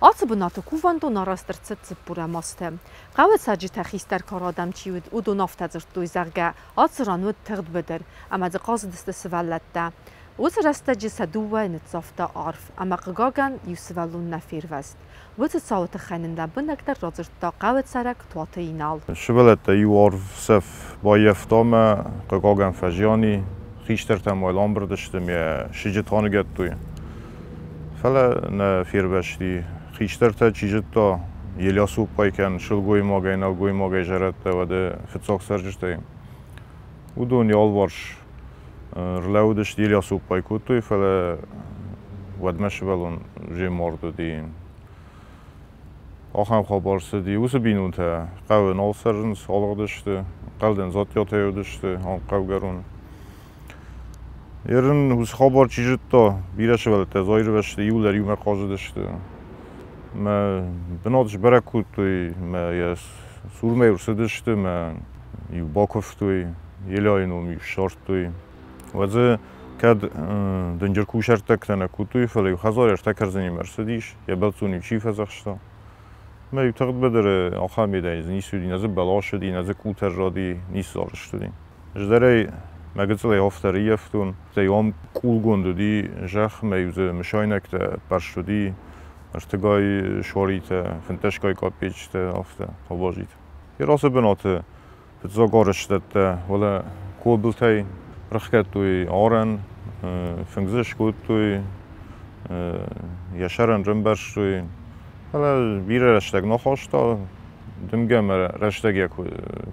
Ацы бынаты кувӕндон арӕзт ӕрцыд цыппурӕм азты. Хъӕуы цӕрджытӕ хистӕр кары адӕм чи уыд, уыдон афтӕ дзырдтой, зӕгъгӕ, ацы ран уыд тыгъд быдыр, ӕмӕ дзы хъазыдысты сывӕллӕттӕ. Уыцы рӕстӕджы сӕ дыууӕйы ныццавта арв, ӕмӕ, хъыгагӕн, иу сывӕллон нӕ фервӕзт. Уыцы цауы тыххӕй нын лӕмбынӕгдӕр радзырдта хъӕуы цӕрӕг Туаты Инал. Сывӕллӕттӕ иу арв цӕф баййӕфта мӕ, хъыгагӕн, фӕзиан и. Хистӕртӕ ма йыл амбырд сты мӕ сыджыт аныгӕдтой. Фӕлӕ нӕ фервӕзти. Хистӕртӕ чи зыдта, Елиа цоппай кӕн сылгоймагӕй, нӕлгоймагӕй зӕрӕдтӕ уӕды фыццаг цӕрджытӕй. Уыдон йӕ алыварс рлӕууыдысты, Елиа цоппай кодтой, фӕлӕ уӕдмӕ сывӕллон уже мард уыди. Ахӕм хабар цыди. Уыцы бинонтӕ хъӕуы нал цӕрынц, алыгъдысты, хъӕлдӕн Дзаттиатӕй уыдысты хъӕугӕрон. Ерын уыцы хабар чи зыдта, бирӕ сывӕллӕттӕ дзы аирвӕзты, иуылдӕр иумӕ хъазыдысты. Мӕ бынат сбӕрӕг кодтой, мӕ йӕ цурмӕ ӕрцыдысты, мӕ иу бакуывтой, Елиайы ном-иу ссардтой. Уӕд дзы кӕд дынджыр кусӕрттӕгтӕ нӕ кодтой, фӕлӕ-иу хӕдзары ӕртӕ кӕрдзынимӕ ӕрцыдис, йӕ бӕлццон-иу чи фӕдзӕхста. Мӕ-иу тыгъд быдыры ахӕм едӕй дзы ницы уыди, нӕ дзы бӕлас уыди, нӕ дзы къутӕр зади, ницы арӕзт уыди. Ӕз дӕр ӕй мӕ гыццылӕй афтӕ ӕрыййӕфтон. Стӕй ам къулгонд уыди зӕхх, ӕмӕ-иу дзы мысайнӕгтӕ ӕппӕрст уыди, ӕртыгай суаритӕ, фынддӕсгай капеччытӕ, афтӕ абазит. Йӕ ацы бынаты фыццаг арӕзтӕдтӕ, уӕлӕ кобылтӕй рыхгӕдтой арӕн, фынг дзы скодтой, йӕ сӕрӕн рымбӕрзтой. Фӕлӕ бирӕ рӕстӕг нӕ хаста, дымгӕмӕ рӕстӕг йӕ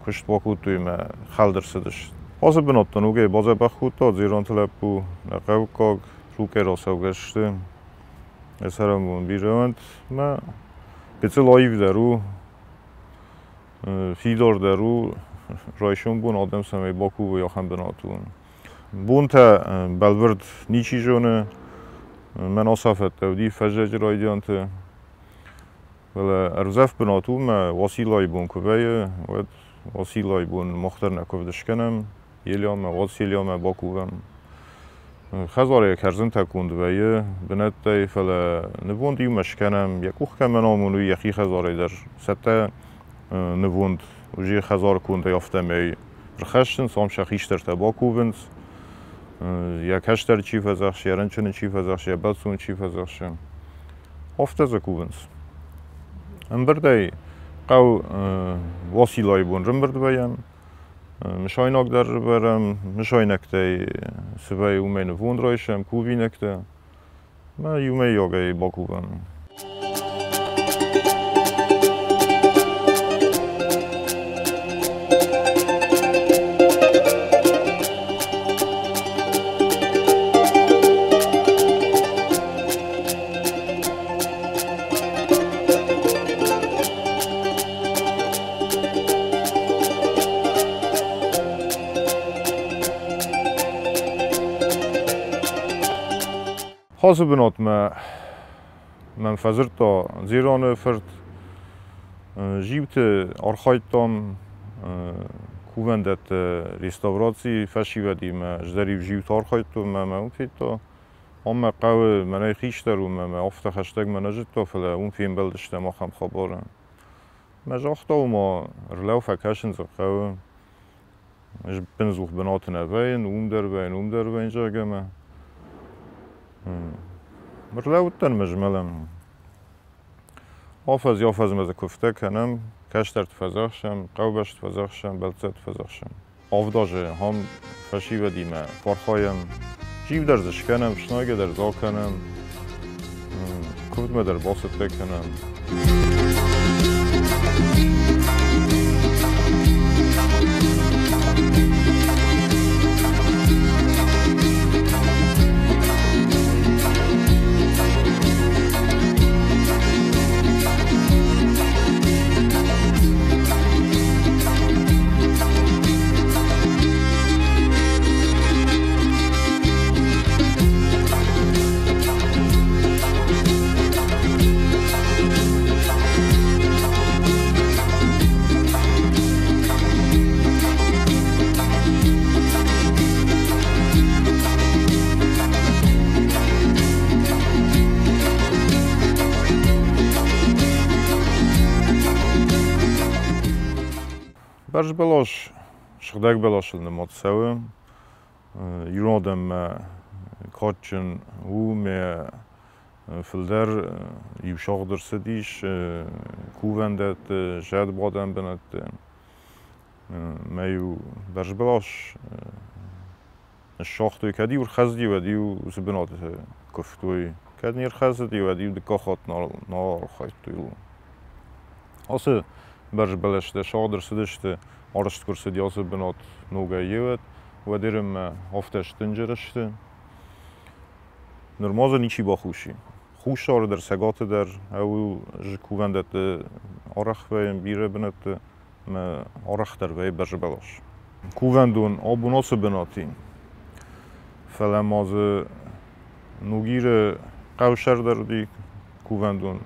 куыст бакодтой ӕмӕ хӕлд ӕрцыдысты. Ацы бынат та ногӕй бадзӕбӕх кодта Дзеранты лӕппу, нӕ хъӕуккаг, Рукъӕй рацӕугӕ сты. Йӕ цӕрӕнбон бирӕ уӕнт ӕмӕ гыццыл аивдӕр у, фидардӕр у, райсом бон адӕм цӕмӕй бакувой, ахӕм бынат у. Бонтӕ бӕлвырд ничи зоны. Мӕн ацафӕттӕ уыди фӕззӕджы райдианты. Фӕлӕ ӕрвдзӕф бынат у мӕ Уациллайы бон куы вӕййы, уӕд Уациллайы бон мах дӕр нӕ куывд скӕнӕм, Елиамӕ, Уацилламӕ бакувӕм. Хӕдзары кӕрдзынтӕ конд вӕййы бынӕттӕй, фӕлӕ нывонд иумӕ скӕнӕм, йӕ къух кӕмӕн амоны, уый йӕхи хӕдзарӕй дӕр цӕттӕ нывонд уже хӕдзары кондӕй афтӕмӕй рхӕссынц, ам сӕ хистӕртӕ бакувынц, йӕ кӕстӕр чи фӕдзӕхсы, йӕ рынчыны чи фӕдзӕхсы, йӕ бӕлццоны чи фӕдзӕхсы. Афтӕ дзы кувынц. Ӕмбырдӕй хъӕу Уациллайы бон рымбырд вӕййӕм, мысайнаг дӕр ӕвӕрӕм, мысайнӕгтӕй цы вӕййы, уымӕй нывонд райсӕм, кувинӕгтӕ. Мӕ иумӕйагӕй бакувӕм. Ацы бынатмӕ мӕм фӕдзырдта Дзераны фырт. Зиуты архайдтам кувӕндӕтты реставрацийы фӕсивӕдимӕ. Ӕз дӕр-иу зиуты архайдтон ӕмӕ мӕ уым федта. Ам мӕ хъӕуы мӕнӕй хистӕр у ӕмӕ мӕ афтӕ хӕстӕгмӕ нӕ зыдта, фӕлӕ уым фембӕлдыстӕм ахӕм хабары. Мӕ загъта, ома, ӕрлӕу, фӕкӕсын дзы хъӕуы. Ӕз бындзух бынаты нӕ вӕййын, уым дӕр вӕййын, уым дӕр вӕййын, зӕгъгӕ мӕ. Ӕрлӕууыдтӕн мӕ змӕлӕн. Афӕдз-афӕдзмӕ дзы куывтӕ кӕнӕм, кӕстӕрты фӕдзӕхсӕм, хъӕубӕсты фӕдзӕхсӕм, бӕлццӕтты фӕдзӕхсӕм. Авд азы ахӕм фӕсивӕдимӕ фӕархайӕм, зиу дӕр дзы скӕнӕм, фснайгӕ дӕр дзы акӕнӕм, куывдмӕ дӕр бацӕттӕ кӕнӕм. Бӕрз бӕлас сыгъдӕг бӕласыл нымад цӕуы. Ирон адӕммӕ кадджын у, мӕ фылдӕр иу сагъд ӕрцыдис кувӕндӕтты, зӕдбадӕн бынӕтты. Мӕ-иу бӕрз бӕлас ныссагътой, кӕд-иу ӕрхӕцыди, уӕд-иу уыцы бынаты куывтой. Кӕд не рхӕцыди, уӕд-иу дыккаг хатт нал архайдтой ууыл. Ацы бӕрз бӕлӕстӕ сагъд ӕрцыдысты, арӕзт куы ӕрцыди ацы бынат ногӕй еуӕд, уӕд ӕрӕммӕ афтӕ сдынджыр сты. Нырма дзы ничи бахус и. Хуссары дӕр, Цӕгаты дӕр ӕуыл кувӕндӕтты арӕх вӕййы бирӕ бынӕтты ӕмӕ арӕхдӕр вӕййы бӕрзыбӕлас. Кувӕндон абон ацы бынат и, фӕлӕ ма дзы Ногиры хъӕусӕр дӕр уыди кувӕндон.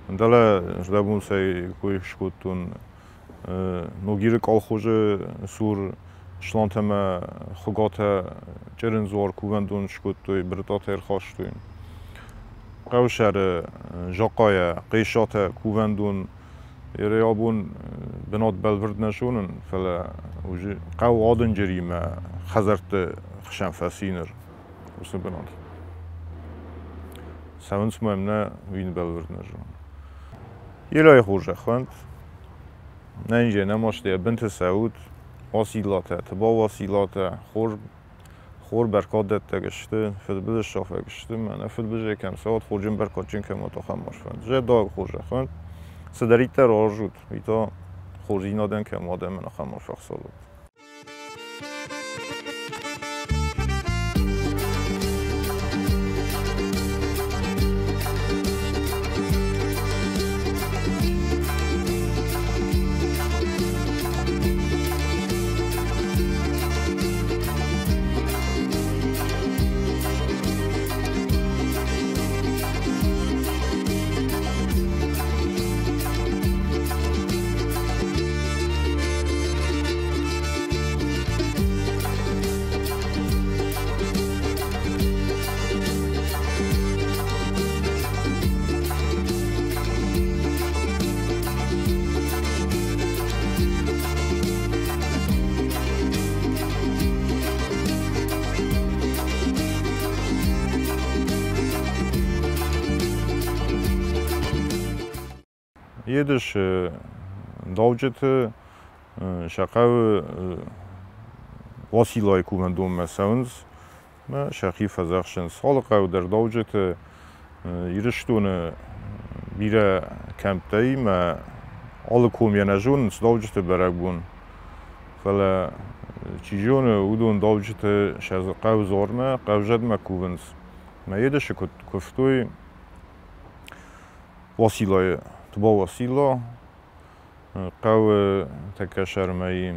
Дӕлӕ рдӕбонцӕй кой скодтон Ногиры колхозы цур Слантӕ ӕмӕ Хуыгатӕ чъырындзуар кувӕндон скодтой, Брытъатӕ ӕрхастой. Хъӕусӕры Захъайӕ Хъесатӕ кувӕндон Ерӕй абон бынат бӕлвырд нӕ зонын, фӕлӕ хъӕу Адынджыримӕ хӕдзӕртты хсӕн фӕци ныр уыцы бынат. Цӕуынц мӕм нӕ, уый бӕлвырд нӕ зонын. Елайы хорзӕх уӕнт. Нӕнже нӕ маст йӕ бынты цӕут. Уациллатӕ, Тыба Уациллатӕ, хор хор бӕркаддӕттӕг сты, фыдбылыз сафӕг сты, мӕнӕ фыдбылызӕй кӕм цӕуат, хорджын бӕркадджын кӕм уат, ахӕм маршрут. Зӕрдӕйаг хорзӕх уӕнт. Цыдӕриддӕр аразут, уый та хорздзинадӕн кӕм уат ӕмӕ ахӕм арфӕ Хуыцау. Едысы давджыты сӕ хъӕуы Уациллайы кувӕндонмӕ цӕуынц ӕмӕ сӕхи фӕдзӕхсынц. Алы хъӕуы дӕр давджыты Ирыстоны бирӕ кӕмттӕ и мӕ алы ком йӕ нӕ зонынц давджыты бӕрӕгбон. Фӕлӕ, чи зоны, уыдон давджыты сӕ хъӕудзуармӕ, хъӕузӕдмӕ кувынц. Мӕ Едысы куыд куывтой Уациллайы, Тыба Уацилла хъӕуы тӕккӕ сӕрмӕ и.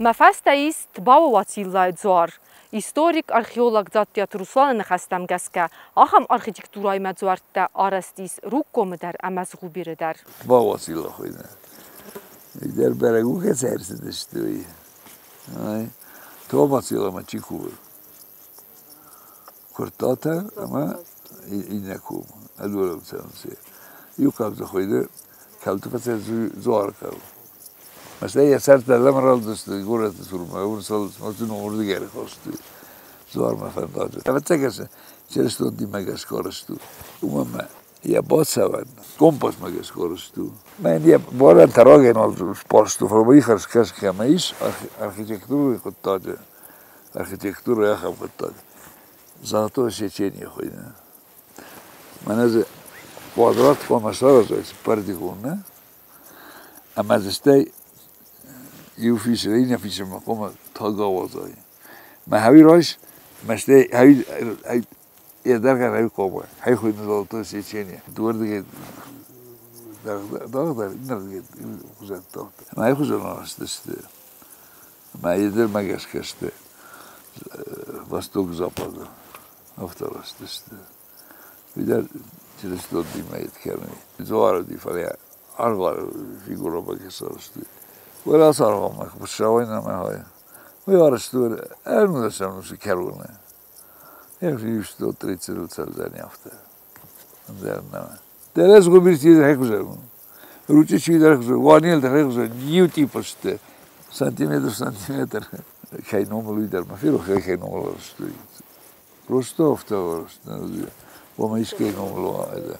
Мӕ фӕстӕ ис Тбауы Уациллайы дзуар. Историк, археолог Дзаттиаты Русланы ныхӕстӕм гӕсгӕ, ахӕм архитектурӕимӕ дзуӕрттӕ арӕзт ис Рукъгомы дӕр ӕмӕ Згъубиры дӕр. Тбауы Уацилла хуыйны. Дӕр бӕрӕг у, кӕцы ӕрцыдысты, уый. Тбауы Уацилламӕ чи кувы? Куырттатӕ ӕмӕ иннӕ ком, ӕдуӕрӕм цӕуынц. Иу хъӕу дзы хуыйны Кӕлты фӕцӕй дзуары хъӕу. Мӕстӕй йӕ сӕртӕ лӕмаралдысты горӕты цурмӕ, уырсалдысты, уырдыгӕй ӕрхастой дзуармӕ фӕндаджы. Ӕвӕццӕгӕн, чырыстон динмӕ гӕсгӕ арӕзт у. Уымӕн ӕмӕ йӕ бацӕуӕн компасмӕ гӕсгӕ арӕзт у. Мӕн йӕ барӕнтӕ рагӕй нал сбарстой, фӕлӕ ма ихӕрз кӕсгӕ ис архитектурӕйы хъуыддаджы, архитектурӕйы ахӕм хъуыддаг. Золотое сечение хуыйны. Мӕнӕ дзы квадрат хъуамӕ саразай цыппӕрдигъон, нӕ? Ӕмӕ дзы стӕй иу фисыр, иннӕ фисырмӕ хъуамӕ таг ауадзай. Мӕ хӕуи райс, мӕ стӕй хӕуи йӕ дӕргъӕн хӕуи хъуамӕ, хӕй хуыйны золотое сечение. Дыууӕрдыгӕй дагъдӕр, иннӕрдыгӕй хуызӕн дагъдӕр. Ӕмӕ ай хуызӕн арӕзт сты. Ӕмӕ едермӕ гӕсгӕ сты восток-запады афтӕ рӕзтысты. Уый дӕр чырыстон динмӕ кӕны. Дзуар уыди, фӕлӕ аргъуаны фигурӕмӕ кӕсӕрстой. Уӕлӕ ацы аргъуанмӕ куы ссӕуай нӕмӕ хай, уый арӕзтой ӕнусӕм ӕнусы кӕроны. 1930 цӕрдзӕни афтӕ. Ӕндӕр нӕмӕ. Дӕлӕ Згъуыбирти хӕхузӕн. Ручъы чи дӕр хузӕн, Уанел дӕр хузӕн, иу типы сты. Сантиметр сантиметр. Кӕй номыл уый дӕр ма ферох, кӕй номыл арӕзтой. Просто афтӕ Ома искӕй номыл уа это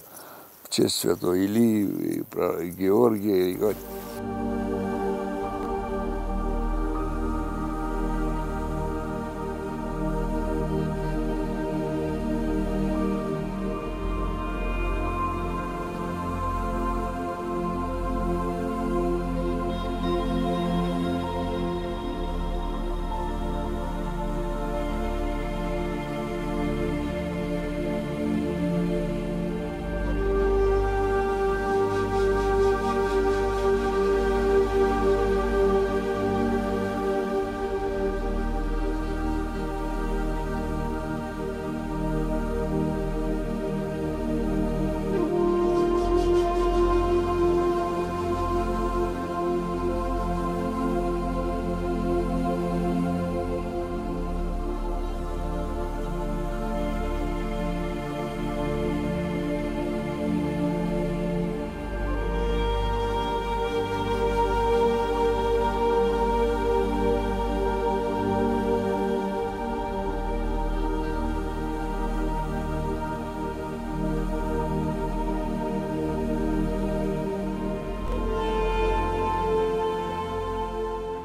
в честь святого Илии, Георгия.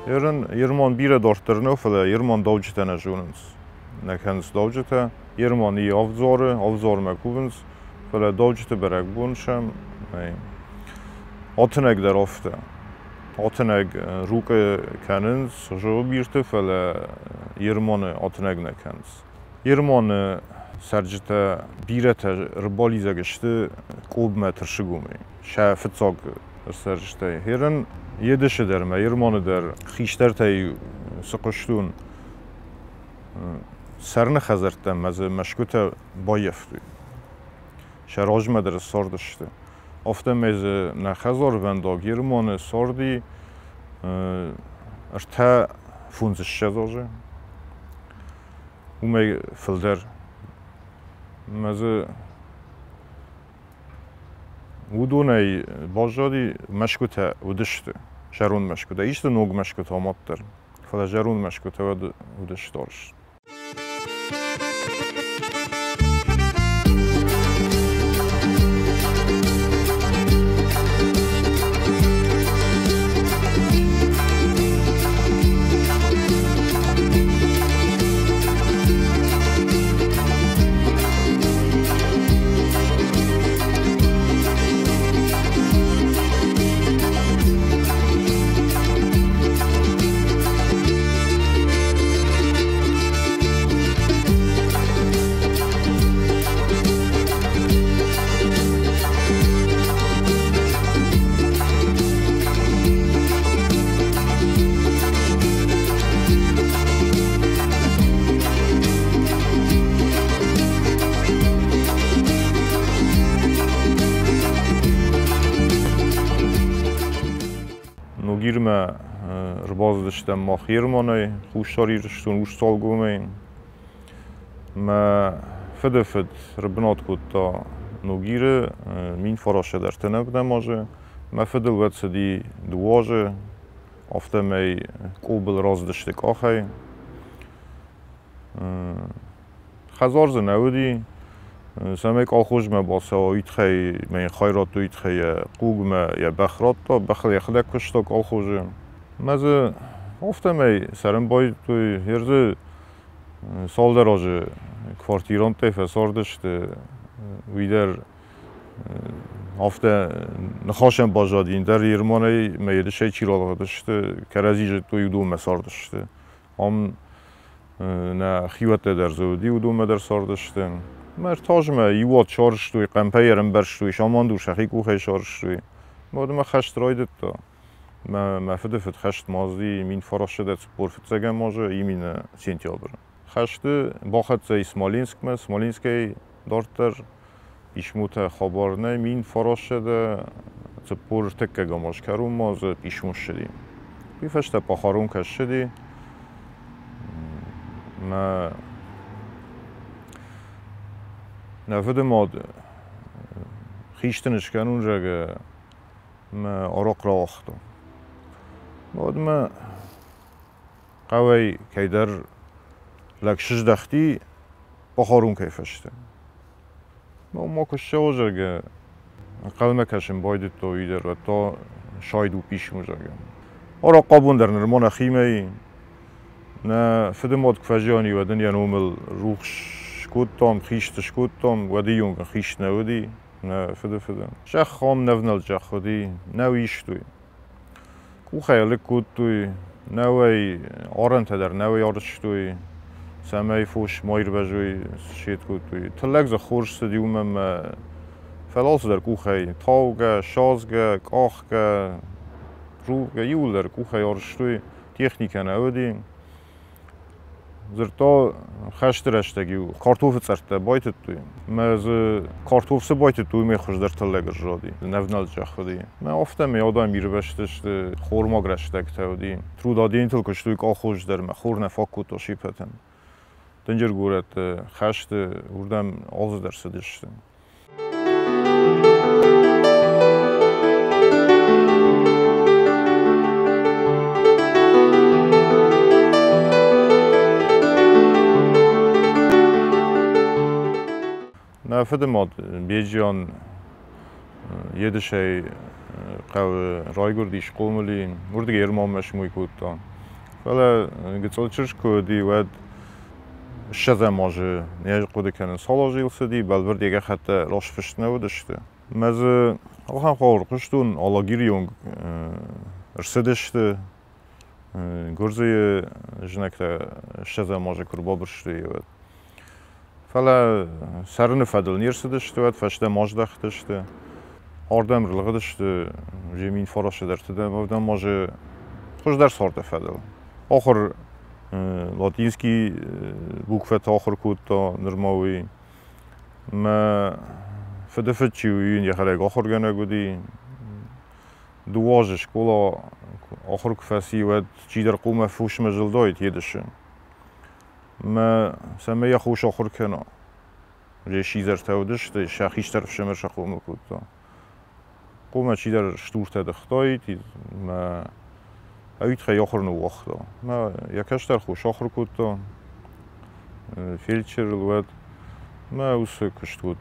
Ерын Ерман бирӕ дарддӕр нӕу, фӕлӕ Ерман дауджытӕ нӕ зонынц. Нӕ кӕнынц дауджытӕ. Ерман и авдзоры, авдзормӕ кувынц, фӕлӕ дауджыты бӕрӕгбон сӕм нӕй. Атынӕг дӕр афтӕ. Атынӕг Рукъы кӕнынц Згъуыбирты, фӕлӕ Ерманы атынӕг нӕ кӕнынц. Ерманы цӕрджытӕ бирӕтӕ рбалидзӕг сты Къобмӕ Тырсыгомӕй. Сӕ фыццаг цӕрджытӕй. Ерын Едысы дӕр ӕмӕ Ерманы дӕр хистӕртӕй цы хъуыстон, цӕрыны хӕдзӕрттӕ ӕмӕ дзы мӕсгуытӕ баййӕфтой. Сӕ размӕ дӕр цардысты. Афтӕмӕй дзы нӕ хӕдзарвӕндаг Ерманы царди 23 азы. Уымӕй фылдӕр. Ӕмӕ дзы уыдонӕй баззади мӕсгуытӕ уыдысты, зӕронд мӕсгуытӕ. Исты ног мӕсгуытӕ амаддӕр, фӕлӕ зӕронд мӕсгуытӕ уӕд уыдысты арӕзт. Ногирмӕ ӕрбацыдыстӕм мах Ерманӕй, Хуссар Ирыстон, Урсцалгомӕй. Мӕ фыды фыд ӕрбынат кодта Ногиры 1930 азы. Мӕ фыдыл уӕд цыди 2 азы, афтӕмӕй Къобыл рацыдысты къахӕй. Хӕдзар дзы нӕ уыди, цӕмӕй колхозмӕ бацӕуа, уый тыххӕй мӕ йын хай радтой, уый тыххӕй йӕ хъугмӕ йӕ бӕх радта, бӕхыл йӕхӕдӕг куыста колхозы. Мӕ дзы афтӕмӕй цӕрын байдыдтой, йе рдзы цалдӕр азы квартиранттӕй фӕцардысты, уый дӕр афтӕ ныхасӕн баззади, ӕндӕр Ерманӕй мӕ Едысӕй чи ралыгъдысты, кӕрӕдзи зыдтой, уыдонмӕ цардысты. Ам нӕ хиуӕттӕ дӕр дзы уыди, уыдонмӕ дӕр цардысты. Мӕ ӕртазмӕ иу уат сарӕзтой, хъӕмпӕй ӕрӕмбӕрзтой, самандур сӕхи къухӕй сарӕзтой. Уӕд мӕ хӕст райдыдта. Мӕ фыдыфыд хӕст мазди 1945 азы именно сентябры. Хӕсты бахӕццӕ и Смоленскмӕ, Смоленскӕй дарддӕр писмотӕ хабар нӕй, 1941 аз кӕронмӕ дзы писмо ссыди. Уый фӕстӕ похоронкӕ ссыди. Мӕ нӕ фыдымад хисты скӕнун, зӕгъгӕ, мӕ арахъ рауагъта. Уӕд мӕ хъӕуӕй кӕйдӕр лӕг сыздӕхти, похоронкӕйы фӕстӕ. Ма куы ссӕуа, зӕгъгӕ, ӕнхъӕлмӕ кӕсын байдыдта уый дӕр, уӕд та сайд у писмо, зӕгъгӕ. Арахъ абон дӕр нырма нӕхимӕ и. Нӕ фыдымад куы фӕзиан и, уӕд ын йӕ номыл рухс скодтам, хист скодтам, уӕды онг ын хист нӕ уыди, нӕ фыдыфыды. Зӕхх ам нӕвнӕлд зӕхх уыди, нӕ уистой. Къухӕй лыг кодтой, науӕй арӕнтӕ дӕр науӕй арӕзтой, цӕмӕй фос ма ирвӕзой, сет кодтой. Тыллӕг дзы хорз цыди, уымӕн ӕмӕ фӕлӕ алцыдӕр къухӕй таугӕ, садзгӕ, къахгӕ, рувгӕ, иууылдӕр къухӕй арӕзтой, техникӕ нӕ уыди. Дзырдта, хӕсты рӕстӕг-иу картофы цъӕрттӕ байтыдтой. Мӕ дзы картоф цы байтыдтой, уымӕй хуыздӕр тыллӕг ӕрзади, нӕвнӕлд зӕхх уыди. Мӕ афтӕмӕй адӕм ирвӕзтысты, хормаг рӕстӕгтӕ уыди. Трудоденьтыл куыстой колхоз дӕр, мӕ хор нӕ фаг кодта се ппӕтӕн. Дынджыр горӕтты хӕсты уырдӕм алцыдӕр цыдысты. Нӕ фыдымад Беджиан Едысӕй хъӕуы райгуырдис, хъомыл и, уырдыгӕй Ерманмӕ смой кодта. Фӕлӕ гыццыл чызг куы уыди, уӕд 20 азы не хъуыды кӕнын, цал азы йыл цыди, бӕлвырд йӕ гӕххӕттӕ раст фыст нӕ уыдысты. Мӕ дзы ахӕм хабар хъуыстон, Алагиры онг ӕрцыдысты, Гуырдзыйы знӕгтӕ 20 азы куы ӕрбабырстой, уӕд. Фӕлӕ цӕрыны фӕдыл не рцыдысты, уӕд фӕстӕмӕ аздӕхтысты. Ардӕм ӕрлыгъдысты 1930 азы хуыздӕр царды фӕдыл. Ахуыр латинский буквӕтӕ ахуыр кодта нырма уый. Мӕ фыдыфыд чи у, йын йӕхӕдӕг ахуыргӕнӕг уыди. 2 азы скъола ахуыр куы фӕци, уӕд чидӕр хъумӕ фосмӕ зылдаид Едысы. Мӕ цӕмӕй йӕ хос ахуыр кӕна. Йе сидзӕртӕ уыдысты, сӕ хистӕр ӕфсымӕр сӕ хъомыл кодта. Хъумӕ чидӕр стуртӕ дыгътаид, мӕ ӕуитхӕй ахуыр ныууагъта. Мӕ йӕ кӕстӕр хо сахуыр кодта фельдшерыл уӕд, мӕ уыцы куыст уыд.